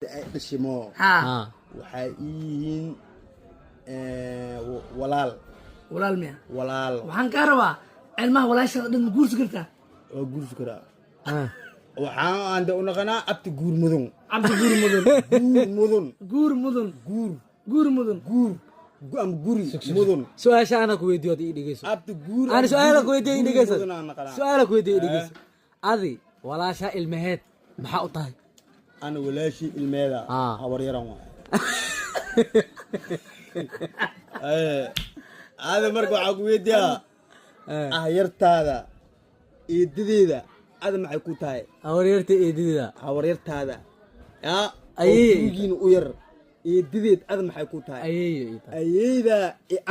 Ay dhashimo. Ha. Waxay ii yihiin walaal. Walaal miya? Walaal. Waxaan kaa rabaa, ilmaha walaashaada dhan ma guursi kartaa? Waa guursi karaa. Waxaan ande u naqanaa abti guur mudun. Cabdi guur mudun. Guur mudun. Guur mudun. Guur. Guur mudun. Guur ama guri mudun. Su-aasha ana ku weydiiyo, ad ii dhegeyso. Abti guur. Ana su-aala ku weydiiyo, ii Guri dhegeyso. mudun aan naqanaa. Su-aala ku weydiiyo, ii dhegeyso. Adi walaasha ilmaheed maxaa u tahay? Ana walaashii ilmeeda habaryaran waay. Ada marka waxaa ku weydiiyaa, ahyartaada eedadeeda ada maxay ku tahay? Habaryarta eedidida? Habaryartaada yaa oo Ayeey. gurigiina u yar, eedadeed ada maxay ku tahay? Ayeeyo ii tahay. Ayeeyda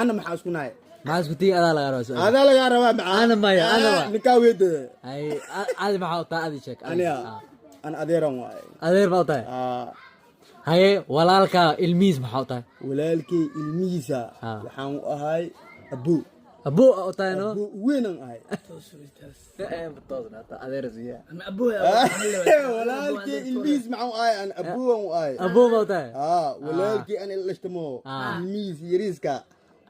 ana maxaa isku nahay? Maxaa isku tihi? Adaa laga rabaa su-aal. Adaa lagaa rabaa maxaa? Ana maya, ana waa. Ninkaa weyde. Ay, adi maxaa u tahay? Adi sheeg adi. Aniga ana adeeran waay. Adeer baa u tahay. Haye, walaalkaa ilmihiis maxaa u tahay? Walaalkay ilmihiisa waxaan u ahay abuu. Abuu u tahay, no? Abuu weynaan ahay. Adeer siya. Ama abooy. Walaalkay ilmihiis maxaan u ahay? An abuuan u ahay. Abuu baa u tahay. Walaalkay an ila dhashtamo ilmihiis yariiska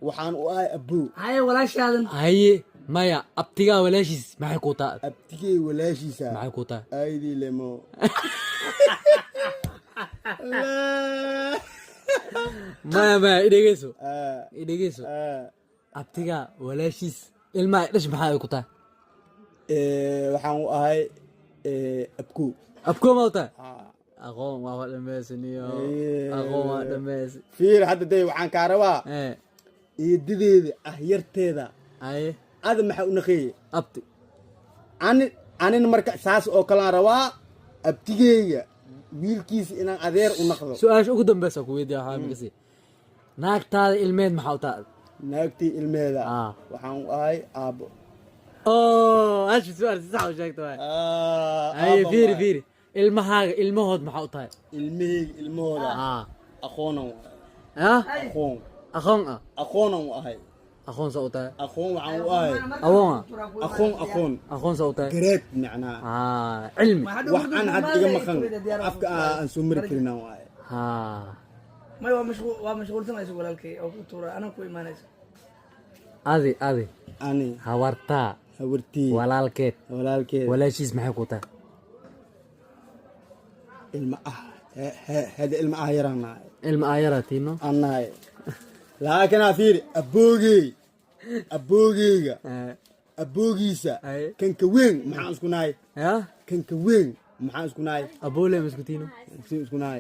waxaan u ahay abuu. Haye, walaashaadan? Haye, maya, abtigaa walaashiis maxay kuu tahay? Abtigey walaashiisa? Maxay kuu tahay? Aydii lemo. La- Maya, maya, idhegeyso. Idhegeyso. Abtigaa walaashiis ilmaha dhash maxaa ay ku tahay? Waxaan u ahay abku. Abkoo ma u tahay? Aqoon waa dhameysaniyo. Aqoon waa dhameys. Fiir hadda day, waxaan kaa rabaa eedadeeda ahyarteeda Haye. ada maxaa u naqeeye? Abti. Ani anina marka saas oo kalaan rabaa abtigeyga wiilkiisa inaan adeer u naqdo. Su-aasha ugu dambeysa ku weydiiya waxaa makasi: naagtaada ilmeed maxaa u tahay? Naagtii ilmeeda waxaan u ahay aabbo. Oo ashi su-aal si sax u sheegta waay. Haye. Aabbo Fiiri. waay. Fiiri, ilmahaaga ilmahood maxaa u tahay? Ilmaheyga ilmahooda aqoonan u ahay. Aqoon. Aqoon ah? Aqoonan u ahay. Aqoon sa u tahay? Aqoon waxaan u ahay. Awoon ah? Aqoon, aqoon. Aqoon sa u tahay? Garaad macnaha. Cilmi. Wax aan hadda iga maqan afka aan soo mari karin aan waaye. May, waa mashquul, waa mashquulsanaysa walaalkay oo ku tuura anaa ku imaanaysa. Adi Ani habartaa habartii walaalkeed walaalkeed walaashiis maxay ku tahay? Ilma ah hada ilma ah yaraan nahay. Ilma aayaraatiino. Aan nahay, laakiin aa fiiri, aboogey aboogeyga aboogiisa kanka weyn maxaan isku nahay? Ya. Kanka weyn maxaan isku nahay? Aboole ma isku tiino? Si isku nahay.